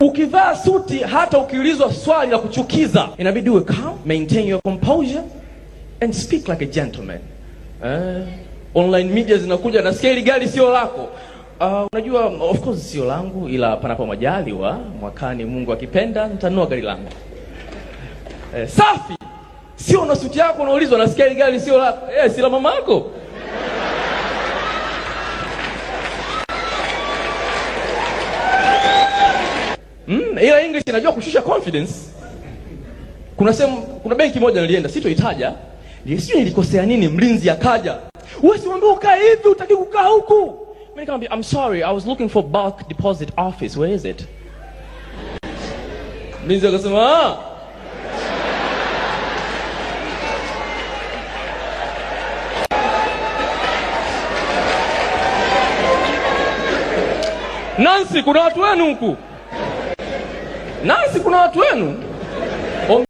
Ukivaa suti hata ukiulizwa swali la kuchukiza, inabidi uwe calm, maintain your composure and speak like a gentleman. Online media zinakuja na scale, gari sio lako. Unajua of course sio langu, ila panapo majaliwa mwakani Mungu akipenda nitanunua gari langu. Safi. Sio na suti yako unaulizwa na scale, gari sio lako. Si la mama yako. Ila English inajua kushusha confidence. Kuna sehemu, kuna benki moja nilienda, sitoitaja. Sijui nilikosea nini, mlinzi akaja. Wewe si uambiwa ukae hivi, hutaki kukaa huku. Mimi nikamwambia, I'm sorry, I was looking for bulk deposit office. Where is it? Mlinzi akasema, ah. Nancy, kuna watu wenu huku. Nancy, kuna watu wenu.